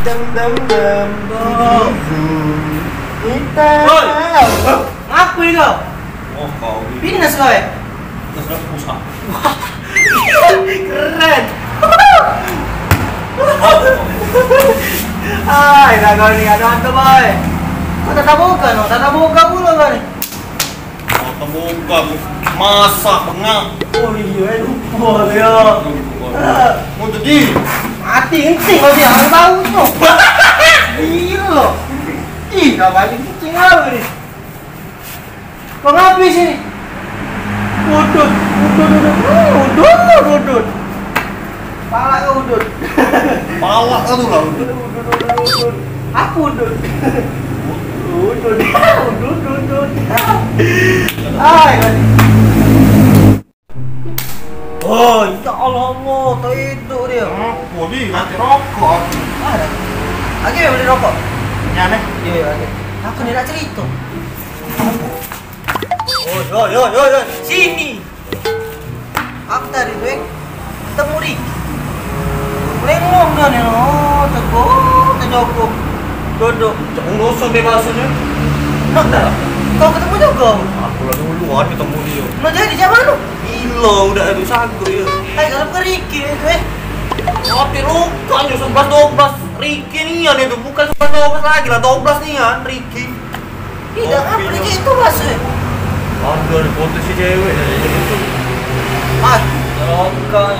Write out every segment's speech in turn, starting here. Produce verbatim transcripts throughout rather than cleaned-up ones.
Dem dem dem. Hitam. Woi. Ngapo kau? Oh, kau ni. Pindah kau, eh? Terus aku pusat. Wah, keren. Ai, dah kau ni ada hantu, boy. Kau tatap muka, no? Tatap muka pula kau ni. Tatap muka, masak, bengak. Oh iya, eh, lupa dia. Mau jadi. Mati, enti kau dia, aku tahu tu. Gila. Ih, dah balik kucing kau ni. Kau ngapi sini? Udut, udut, udut, udut, udut. Palak kau udut. Palak kau tu lah udut. Udut, udut, udut. Apa udut? Udut, udut, udut. Ai, kau ni. Oh, ya Allah, Allah, tak hidup dia. Apa ni? Mati rokok aku. Ada. Lagi beli rokok? Ni aneh. Iya, iya, ada. Aku ni nak cerita. Oi, oi, oi, oi, oi. Sini. Aku tadi tu, eh, ketemu Riki. Lengong dah ni, oh, tegok, tegok. Duduk. Jangan ngosong deh bahasanya. Nak dah. Kau ketemu juga? Aku lah dulu ada ketemu dia. Nak jadi siapa tu? Gila, udah ada sago ya. Hai, kalau ke Riki itu, eh. Mati luka je sebelas dua belas. Riki nian itu, bukan sebelas dua belas lagi lah, dua belas nian, Riki. Ih, dah apa lagi itu bahasa? Ada di foto si cewek dari itu. Ah, rokan.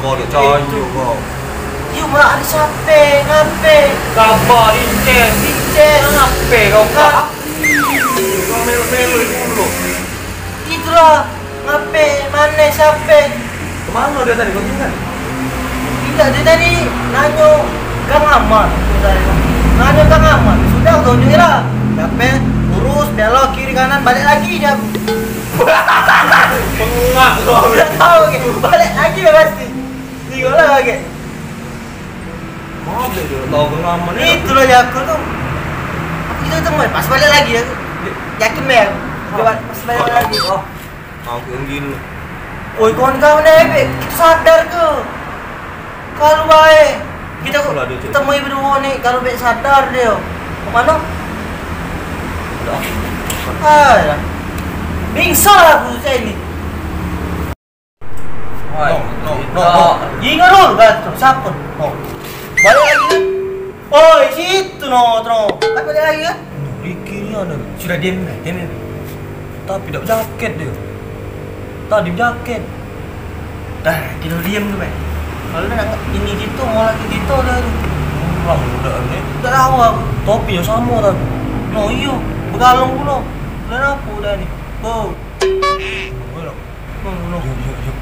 Kau ada cantik kau. Yuk, mak, ada siapa? Ngape? Kabar, Inces. Inces. Ngape kau, Kak? Kau melo-melo dulu. Itulah. Ngape? Mane? Siape? Kemano dia tadi? Kau tinggal? Tidak, dia tadi nanyo Kang Aman. Nanyo Kang Aman. Sudah, aku tunjuk lah. Siape? Lurus, belok, kiri, kanan, balik lagi dia. Pengak kau. Tidak tahu, oke. Balik lagi dia pasti. Tinggal lah, oke. Mana dia tahu Kang Aman ni? Itulah jago tu. Aku kita ketemu, pas balik lagi aku. Yakin be aku. Coba pas balik lagi. Oh. Aku yang gila. Oi, kawan-kawan, eh, Bek, kita sadar ke? Kalau bae kita Apalah dia, Cik? Ketemu berdua ni, kalau Bek sadar dia. Ke mana? Udah. Ah, ya. Pingsan aku saya ni. Wah, no, no, no, no. Ingat dulu kan, siapa? No. Balik lagi kan? Oi, situ no, no. Kan balik lagi kan? Riki ni ada. Sudah diam, diam. Tapi dak bejaket dia. Tadi bejaket. Dah, kita diam tu, Bek. Kalau dia nak ini gitu, mau lagi gitu dah tu. Pulang budak ni. Tak tahu aku. Topi yang sama tadi. No, iyo. Begalung pula. Kenapa dah ni? Bo. Yuk, yuk, yuk.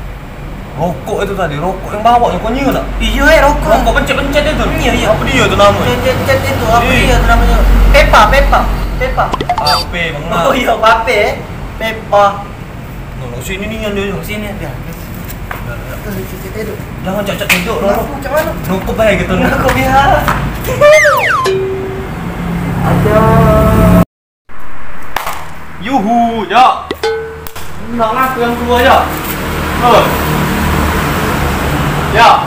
Rokok itu tadi, rokok yang bawa tu kau nyium tak? Iyo, eh, rokok. Rokok pencet-pencet itu. Iyo, iyo. Apa dia tu nama? Pencet-pencet itu, apa dia tu namanya? Pepa, pepa, pepa. Pape, bengak. Oh iyo, pape, eh. Pepa. No, no, sini ni yang dia. Sini dia. Jangan cak-cak tidur, no. Aku cak mana? Rokok baik gitu. Rokok biar. Ada. Yuhu, ya. Nak ngaku yang tua, ya? Hei. Ya.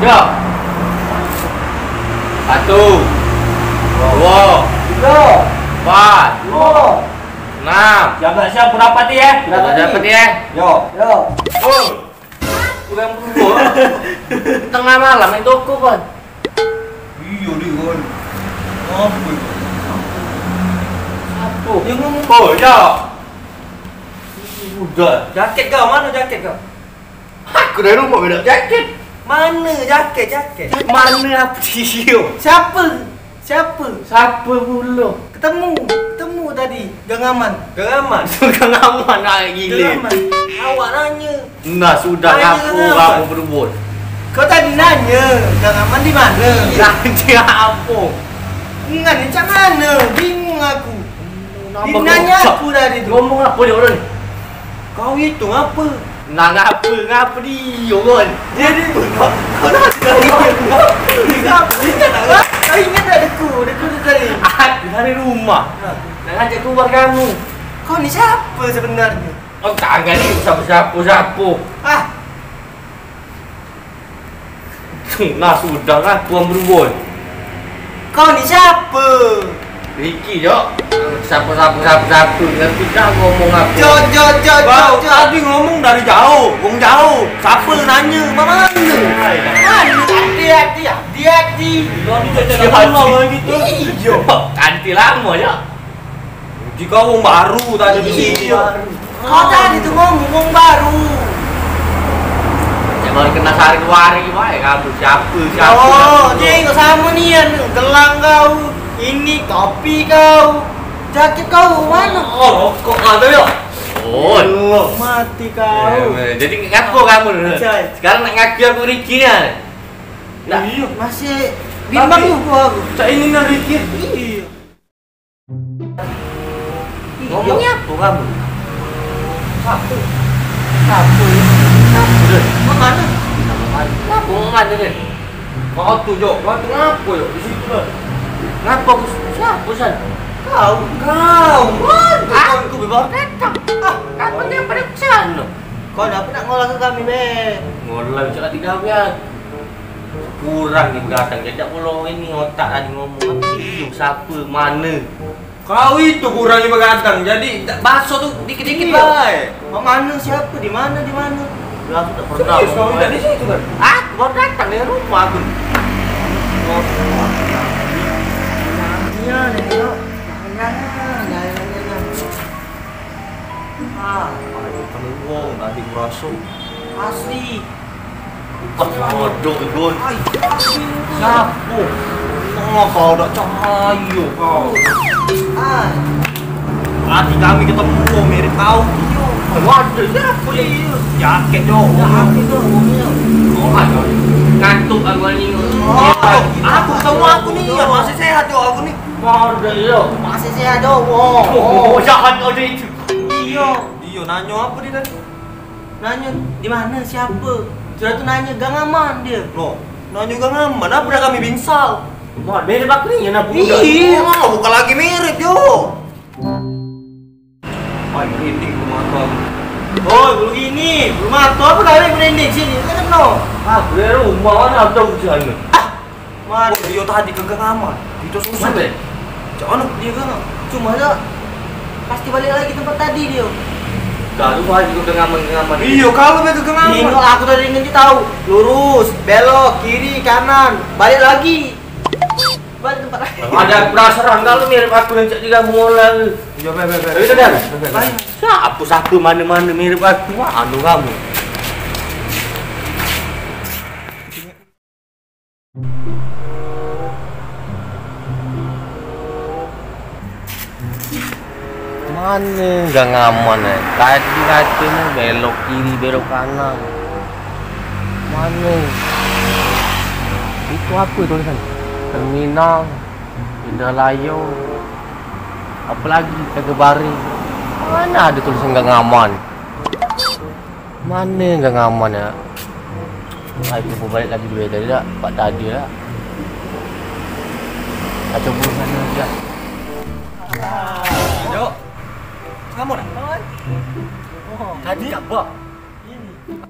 Ya. Satu. Dua. Tiga. Empat. Lima. Enam. Siap, siap, siap, berapa ti, eh? Berapa ti? Berapa ti, eh? Yo. Yo. Oh. Kurang berubah. Tengah malam main toko, Pan. Iyo, dia, Pan. Apa itu? Satu. Dia ngomong. Oh, ya. Udah. Jaket kau, mana jaket kau? Aku dari rumah beda jaket. Mana jaket, jaket? Mana apa sih, yo? Siapa? Siapa? Siapa pula? Ketemu, ketemu tadi. Gang Aman. Gang Aman? Gang Aman, ah, gila. Gang Aman. Awak nanya. Nah, sudah. Nanya ngapo, ngapo berbuat? Kau tadi nanya, Gang Aman di mana? Nanya apa? Ngan, macam mana? Bingung aku. Dia nanya aku tadi tu. Ngomong apa dia orang ni? Kau itu ngapa? Nah, ngapa? Ngapa dia, Ron? Jadi, kau nak cari dia? Ngapa? Dia nak, kau ingat tak deku? Deku tu tadi. Aku dari rumah. Ha. Nak ngajak keluar kamu. Kau ni siapa sebenarnya? Kau tak anggap ni siapa-siapa, siapa. Ah. Nah, sudah lah, Tuan Berubon. Kau ni siapa? Ricky, Jok. Siapa, siapa, siapa, siapa? Ngerti tak ngomong apa? Jok, Jok, Jok, Kau Jok, Jok. Tadi ngomong dari jauh, wong jauh. Siapa nanya? Mana? Hai. Mana? Hati-hati, hati-hati. Kau ni cakap Siapa? Lama gitu. Iyo. Kanti lama, Jok. Jika wong baru tadi di sini. Iyo. Kau tadi tu ngomong wong baru. Cak baru kena sehari dua hari wae kamu, siapa, siapa, Oh, siapa? Jeng, kau sama nian. Gelang kau, ini topi kau, jaket kau mana? Oh, rokok ada ya? Oh. Allah, mati kau. Eh, jadi ngapo kamu? Acai. Sekarang nak ngaku aku Ricky ni. Nah, Iyo, masih bimbang Tapi- tu aku. Cak ini nak Ricky. Iyo. Ngomongnya apa kamu? Apa? Apa? Apa, Dun? Mau mana? Mau mana? Kenapa mau mana, Dun? Kau tu, Jok. Kau tu ngapa, Jok? Di situ, Dun. Ngapa aku? Siapa, San? Kau. Kau. Mana? Aku baru datang. Ah, apa dia pada sana? Kau dah apa nak ngolah ke kami, be? Ngolah cakap tiga biar. Kurang ni begadang, jadi tak perlu ini otak tadi ngomong apa sih, siapa, mana. Kau itu kurang ni begadang, jadi tak baso tu dikit-dikit Iya. bae. Mak mana, siapa, di mana, di mana? Lah, aku tak pernah Serius, kau ngomong, tidak eh. di situ kan? Aku baru datang dari rumah aku. Iya, nih, Dok. Jangan, jangan, jangan, jangan. Ah, pada ketemu wong tadi merasa. Asli. Pas modok, Dun. Ai, asli. Siapa? Oh, kau dak cahayo kau. Ai. Tadi kami ketemu wong mirip kau. Iyo. Waduh, siapa ni? Iyo. Jaket, Dok. Jaket, Dok. Iyo. Oh, ayo. Ngantuk aku ni. Oh, aku ketemu aku ni. Masih sehat, Dok, aku ni. Waduh, iyo. Masih sehat, Dok. Oh, jahat kau itu. Iyo. Iyo, nanyo apa dia tadi? Nanyo di mana, siapa? Sudah tu nanyo gang aman dia. Loh, nanyo gang aman, apa dah kami bingsal? Wah, beda bak ni, nak budak. Iya. Wah, bukan lagi mirip, yo. Ai, merinding bulu mata. Oi, bulu gini, bulu mata apa kali merinding sini? Kan kena. Ah, dari rumah mana ada di sana? Ah, Mano? Oh, dia tadi ke gang aman. Itu susah. Mano? Cak mano? Dia ke gang. Cuma dak pasti balik lagi tempat tadi dia. Dah lu balik ke gang aman, gang aman. Iyo, kalau ke gang aman. Tengok aku tadi ingat tahu. Lurus, belok, kiri, kanan, balik lagi. Balik tempat lain. Ada penasaran kalau mirip aku yang cak di kampung orang. Iya, be, be, be. Ayo, dah. Be, be, be. Siapa, siapa mana-mana mirip aku? Wah, anu kamu. Mane gang aman, eh? Tadi katemu belok kiri, belok kanan. Mane? Itu apa tulisan? Terminal, Indralayo, apa lagi? Tegebari. Mana ada tulisan gang aman? Mane gang aman ya? Ai, aku balik lagi dulu ya, tadi dak, pak tadi dak. Kacau burung sana dak. Yo. Kamu dah? Tadi kabar.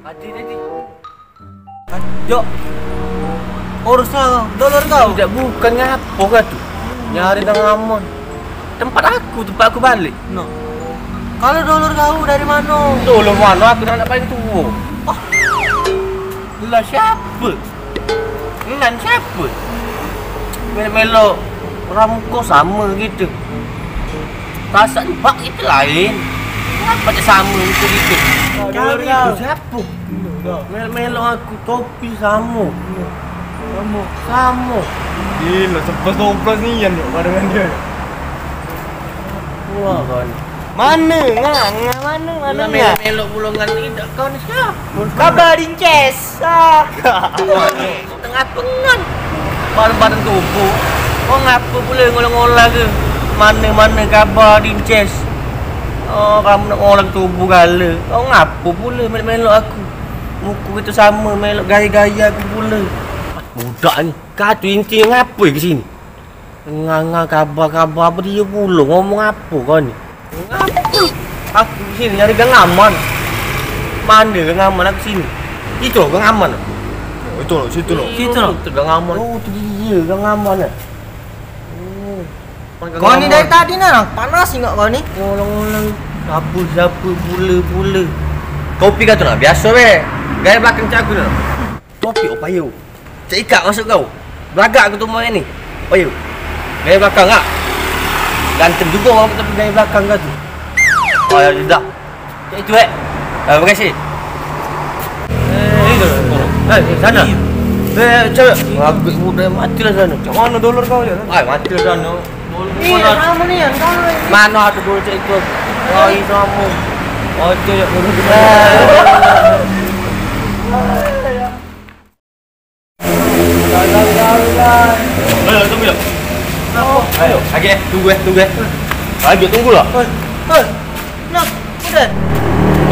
Tadi, tadi. Yo. Urus lah, dolor kau. Tidak, bukan, ngapo kau tu? Nyari gang aman. Tempat aku, tempat aku balik. No. Kalau dolor kau dari mano? Dolor mano? Aku dah nak paling tuo. Oh. Lah siapa? Nan siapa? Melo-melo orang muko sama gitu. Rasak bak itu lain. Kenapa tak sama itu gitu? Kau itu siapa? Melo-melo aku, topi samo. Samo. Samo. Gila, sebelas dua belas nian yo pada dengan dia. Wah, kan. Mana? Nga, nga mana? Mana? Melo-melo pulongan ni dak kau ni siapa? Kabar Inces. Ah. Tengah pengan. Bareng-bareng tubuh. Kau ngapa pula ngolah-ngolah ke? Mana-mana kabar Dinces? Oh, kamu nak ngolah tubuh gala. Kau ngapa pula melok-melok aku? Muka kita sama, melok gaya-gaya aku pula. Budak ni. Kau tu inti ngapa ke sini? Nganga kabar-kabar apa dia pulo? Ngomong apa kau ni? Ngapa? Aku di sini nyari gang aman. Mana gang aman aku sini? Itu gang aman. Betul, situ lo. Situ lo. Itu gang aman. Oh, tu dia gang aman ya. Kau ni dari tadi nah, panas ingat kau ni. Ngolang-ngolang. Siapa, siapa, pula, pula. Topi kau tu lah, biasa be. Gaya belakang cak aku tu. Topi, oh, payu. Cak ikak masuk kau. Belagak aku tu main ni. Payu. Gaya belakang kak. Ganteng juga orang tapi gaya belakang kau tu. Oh, ya sudah. Cak itu, eh. Ah, makasih. Eh, itu. Eh, sana. Eh, cewek. Aku udah mati lah sana. Cak mana dolar kau ya? Ah, mati lah sana. Iya, sama ni yang kau. Mana ada dolar cak itu? Ai, sama. Aja ya. Ayo, tunggu ya. Ayo, lagi eh, tunggu eh, tunggu eh. Lagi tunggu lah. Oi, oi. Nah, udah.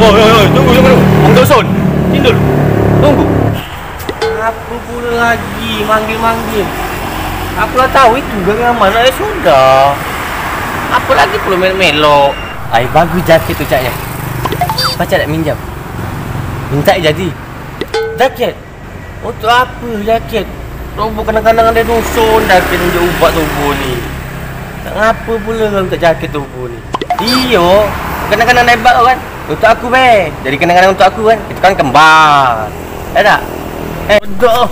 Oi, oi, oi, tunggu, tunggu, tunggu. Angkat son. Tidur. Tunggu. Apa pula lagi manggil-manggil? Aku lah tahu itu gak nyaman, eh, sudah. Apa lagi pula melo-melo? Ai, bagus jaket tu, Cak, ya. Pacak nak minjam? Minta jadi. Jaket. Untuk apa jaket? Tubuh kadang-kadang ada dusun jaket untuk ubat tubuh ni. Tak ngapa pula kau minta jaket tubuh ni? Iyo, kadang-kadang hebat kau kan? Untuk aku be. Jadi kadang-kadang untuk aku kan? Itu kan kembar. Ya tak? Eh, dak.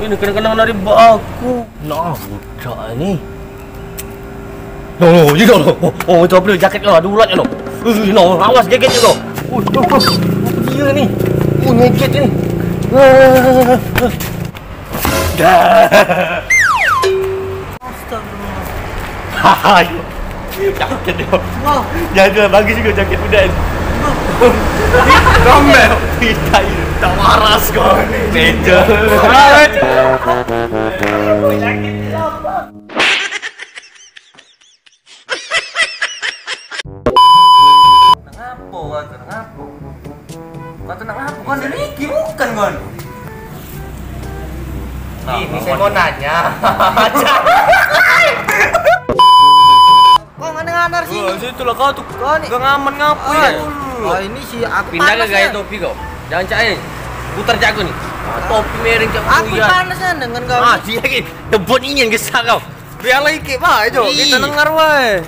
Ini kadang-kadang dari bak aku. Nah, budak ni. No, no, you know, no. Oh, oh, itu apa dia? Jaket kau ada ulat kau. Eh, no, awas geget kau. Oh, oh, oh. Apa dia ni? Oh, ngeget ni. Ah. Dah. Astagfirullah. Hahaha. Jaket dia. Wah. Jaga bagus juga jaket budak ni. Romel. Tidak, tak waras kau ni. Beda. Jaket dia apa? Ngapo kau tu? Ngapo? Kau tu nak ngapo? Kau ni Ricky bukan kau ni? Nah, ini saya mau nanya. Kau ngana-ngana sini. Oh, situ lah kau tu. Kau ni. Kau ngaman ngapo ya? Oh, ini si aku pindah ke gaya topi kau. Jangan cak ni. Putar cak aku ni. Ah, topi miring cak aku. Aku panas kan dengan kau. Ah, dia lagi. Tebon ingin gesak kau. Biar lagi kek bae jo. Kita dengar wae.